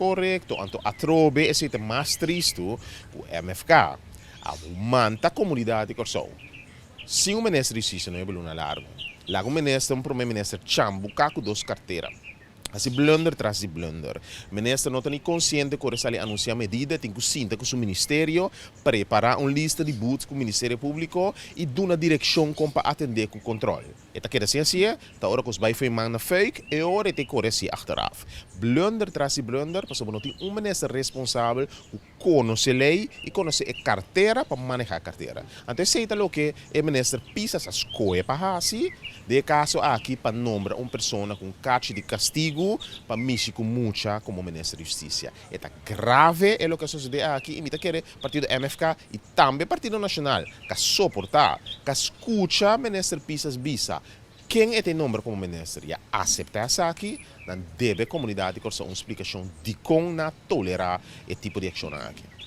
Korekto, anto atrobe esei ta mas tristu ku MFK a manta komunidat di Kòrsou. Sin un minister di hustisia no e luna largu. Laga un minister, un prome minister chambuká ku dos kartera. Hasi blunder tras di blunder. Minister no ta ni konsiente ku ora e sali anunsiá medida, tin ku sinta ku su ministerio, prepará un lista di boet ku Ministerio Públiko i duna direkshon kon pa atendé ku kontròl. E ta keda sin hasié, ta ora ku bai fo'i man na fuik, e ora e ta kore hasié achteraf. Blunder tras di blunder, pasobra no tin un minister responsabel ku konosé lei i konosé e kartera pa manehá e kartera. Anto esei ta loke e minister Pisas a skohe pa hasi, den e kaso aki pa nombra un persona ku un kachi di kastigu pa mishi ku mucha komo minister di hustisia. E ta grave e loke a sosodé aki i mi ta kere partido MFK i tambe Partido Nashonal ka soportá, ka skucha Minister Pisas bisa ken e ta e nombra komo minister i a aseptá esaki, nan debe komunidat di Kòrsou un splikashon dikon nan a tolerá e tipo di akshonnan aki.